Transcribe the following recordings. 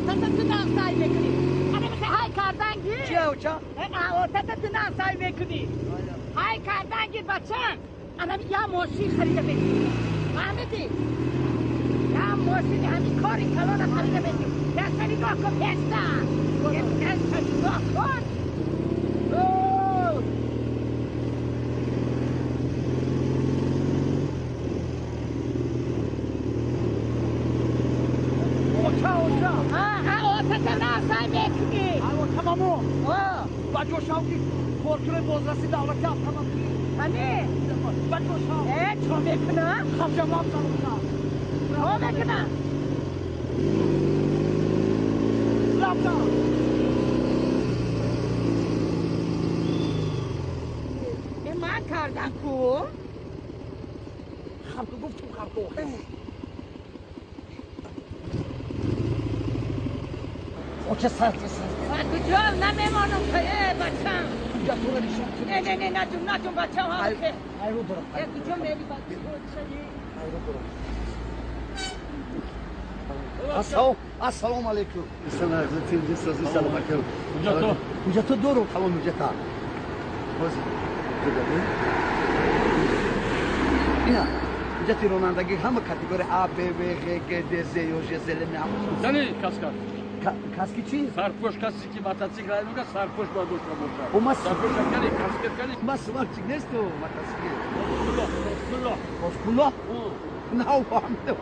Отата ту нансай мекунӣ. Ана михе ҳай кардан гир. Чия оча? Отата ту нансай мекунӣ. Ҳай кардан гир бачам. Ана я мошин харида метӣ. Фаҳмидӣ? Я мошини ҳамин кори калона харида метӣ. Пешта нигоҳ кун, пешта. Пешта нигоҳ кун. Оча, оча. Отата нансай мекунӣ. Тамамо. Ба ҷошав ки коркунои бозраси давлати автомобилӣ. Ҳами? Ба ҷошав. Чо мекунам? Хавҷамам зарука. Чо мекунам? Лабда. Ман кардам ку? Хабку гуфтум хабку. Оча сарти сарти. Ман куҷо намемонам бачам. Куҷа тура нишон. Не не не наҷум наҷум бачам. Айру дорам. Куҷо мери бачам? Айру дорам. Ассалому алайкум. Салом алайкум. Ҳуҷҷато дорум калон ҳуҷҷата. Ина ҳуҷҷати ронандагӣ ҳама категория А, Б, В, Г, Г, Д, З, Ё, Ж, З, Л, М. Зани каска. Каски чӣ? Сарпӯш касе ки мотоцикл рай мекунад сарпӯш бояд дошта бошад. Сарпӯш кани каскет кани. Ма сварчик несту мотоцикл. Кулло. Кулло? На фаҳмидам.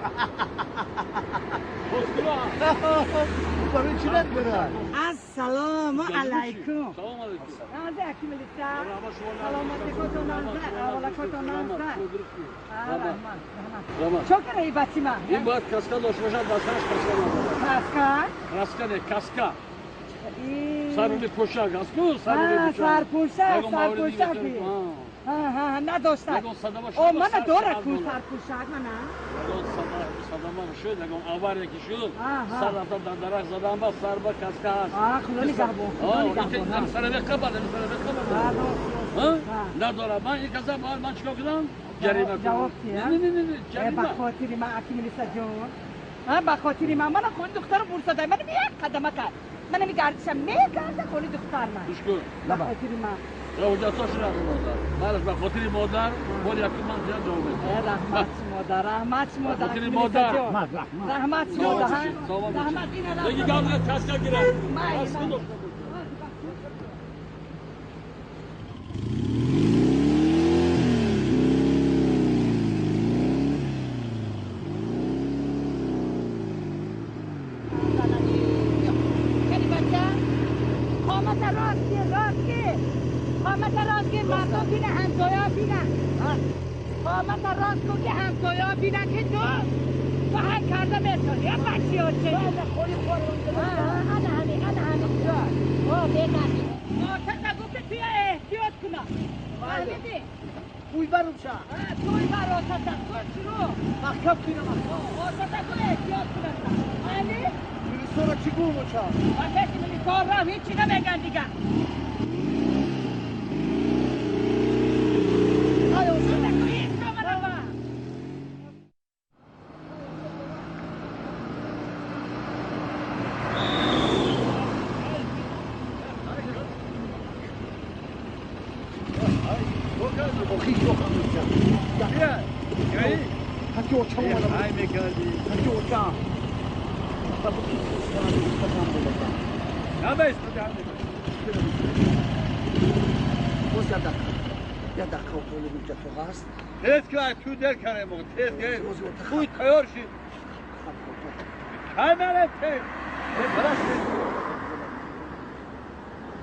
Барои чӣ надорад? Ассалому алайкум. Салом алайкум. Нанза акимилиса. Саломатикотон нанза, аввалакотон нанза. Раҳмат, раҳмат. Чо кара бачима? Ин бояд каска дошта бошад, ба сараш каска надорад. Каска? Краска не, каска. Сару мепӯшак аст ку? Сару мепӯшак. Сарпӯшак, сарпӯшак. Надошта. О, мана дора ку сарпӯшак, мана. Садама шуд, ягон авария ки шуд, сар рафта дар дарахт задан ба сар ба каска ҳаст. Худо нигаҳбон, худо нигаҳбон. Сара меқабад, сара меқабад. Надорам. Ман ин каса бояд ман чикор кунам? Ҷарима кунам. Ҷавоб тия? Не, не, не, ҷарима. Ба хотири ман Акимилиса ҷон. Ба хотири ман, мана хони духтарам бурсадай, мана як қадама кард. Мана мегардишам, мегарда хони духтар ман. Гӯш кун. Ба хотири ман. Ҳуҷҷатҳо шуда модар. Мараш ба хотири модар, бори якум ман зиёд ҷавоб медиҳам. Раҳмат модар, раҳмат модар. Ба хотири модар. Раҳмат модар. Раҳмат ина раҳмат. Деги гавза каска гирад. Каска дошта бошад. قامت راست کن که همسایه‌ها بینن که تو هر کرده میتونی یا بچی ها چه انا همین انا همین بگردی آتت نگو که توی احتیاط کنم فهمیدی؟ توی برم شا توی بر آتت کن شروع محکم کنم آتت نگو احتیاط کنم علی؟ میلیسا را چی گوم چا؟ آتت میلیسا را هیچی نمیگن دیگه. Тез ки ту дер карем, тез ки хуй тайёр шид. Камера тез.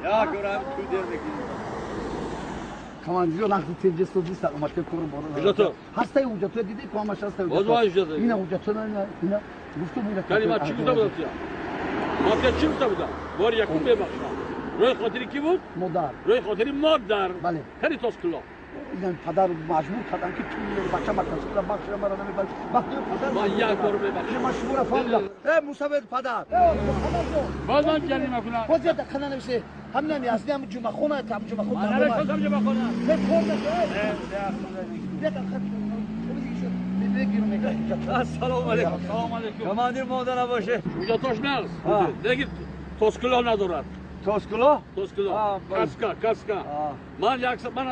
Я гурам ту дер мекунӣ. Командиро нақди тенҷа созӣ саломатӣ кор боро. Ҳуҷҷато. Ҳастаи ҳуҷҷато дидӣ ку ҳамаш ҳастаи ҳуҷҷато. Боз ҳуҷҷато. Ина ҳуҷҷато ина гуфтум ина. Кани ман чӣ гуфта будам тия? Ман тия чӣ гуфта будам? Бори якум бебахшам. Рӯи хотири кӣ буд? Модар. Рӯи хотири модар. Бале. Кани тос кулло. Ин падар маҷбур кардам ки ту бача мотосикла бахшида мара намебахши. Вақти падар ман як бор мебахшам. Ман шуморо фаҳмидам. Э мусаввир падар. Боз ман ҷарима кунам. Боз як дақиқа нанависе. Ҳаминам язди ҳам ҷумъахона там ҷумъахона. Ман нарасам ҷумъахона. Не кор наше. Не дақиқа. мегирам мегам. Ассалому алайкум. Салом алейкум. Командир монда набоше. Ҳуҷҷатош нағз. Лекин тоскуло надорад. Тоскуло? Тоскуло. Каска, каска. Ман як ман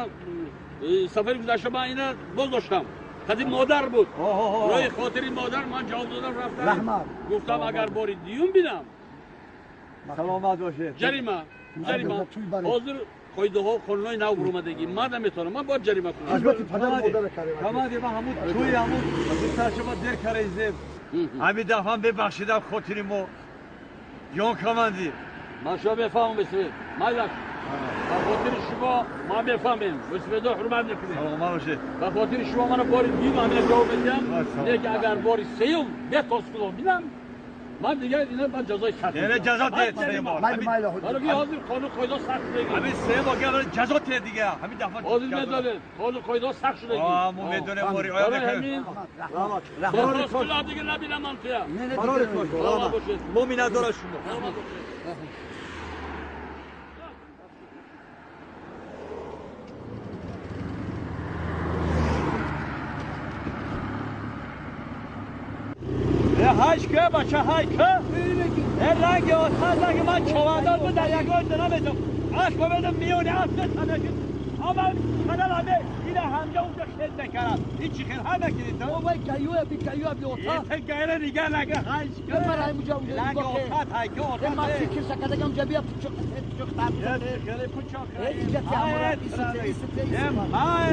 сафари гузашта ман ина боз доштам. Қадим модар буд. Роҳи хотири модар ман ҷавоб додам рафтам. Раҳмат. Гуфтам агар бори дуюм бинам. Саломат бошед. Ҷарима. Ҷарима. Ҳозир қоидаҳо қонунҳои нав буромадагӣ. Ман наметавонам. Ман бояд ҷарима кунам. Ҳазрати падар модар карем. Командир ман ҳамун тӯи ҳамун духтаршума дер карезем. Ҳамин дафъа бебахшидам хотири мо. Ҷон командир. Ман шумо мефаҳмам бисвед. Майлаш. Ба хотири шумо ман мефаҳмем. Бисведо ҳурмат мекунем. Саломат бошед. Ба хотири шумо мана бори дуюм ҳамина ҷавоб медиҳам. Лекин агар бори сеюм бе тоскуло бинам, ман дигар ина ман ҷазои сахт. Яъне ҷазо диҳед се бор. Барои ки ҳозир қонун қоидаҳо сахт шудагӣ. Ҳамин се бор гап ҷазо диҳед дигар. Ҳамин дафъа ҳозир медонед қонун қоидаҳо сахт шудагӣ. Мо медонем мо риоя мекунем. Тоскуло дигар набинам ман туя. Саломат бошед. Мо миннатдорам шумо. Саломат бошед. Ҳай ке бача ҳай ке ранги оташ ранги ман човандоз буд дар ягон ҷо намедам асбо медам миёни асб танашид ама падар ҳаме ина ҳамҷа унҷа хел мекард ин чӣ хел ҳай мекунед ту вай гаюя би гаюя би ота гайра нига нага ҳай ке ранги отат ҳай ке отат ман фикр шакадагам ҷа бия пучоқ пучоқ хеле пучоқ инҷа тиамора исите исите ҳай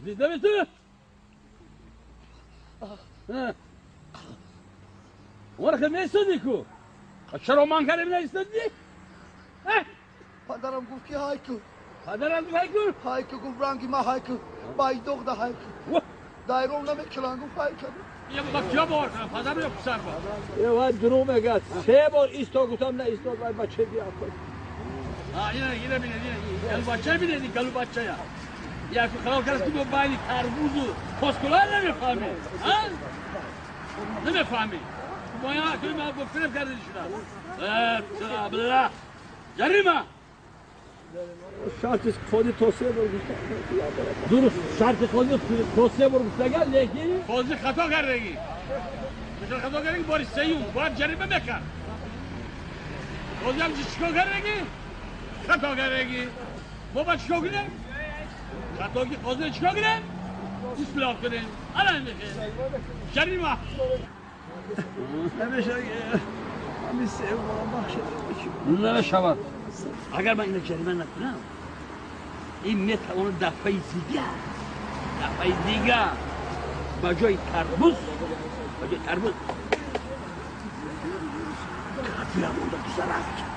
Bizde misin? ورخ میستادی کو چرا من کردیم نیستادی؟ پدرم گفت که هایکو پدرم گفت هایکو؟ هایکو گفت رنگی ما هایکو بایدوغ ده هایکو دایرون نمیکلان گفت هایکو یه با کیا باور کنم پدرم یا پسر با یه وای دروغ میگه سه بار ایستا گفتم نه ایستا وای بچه بیا کن اینه اینه بینه اینه گلو بچه بینه گلو بچه یا یا خلاص کرد که با تربوز و پاسکولا نمیفهمی ها نمیفهمی باید توی ما گفتنم کرده شدم بالله جریمه شرط خودی توصیه بر درست شرط خودی توصیه بر گفتگل لیکن خودی خطا کردگی مثل خطا کردگی باری سیوم باید جریمه میکرد خودی هم چیکار کردگی خطا کردگی ما باید چیکار کنیم خطا که خودی چیکار کنیم اصلاح کنیم الان میخه جریمه نمیشه همین سه بخشید نمیشود اگر من اینو جریمه نکنم این میتوانه دفعه دیگه دفعه دیگه با جای تربوز با جای تربوز کافی را مونده تو سرک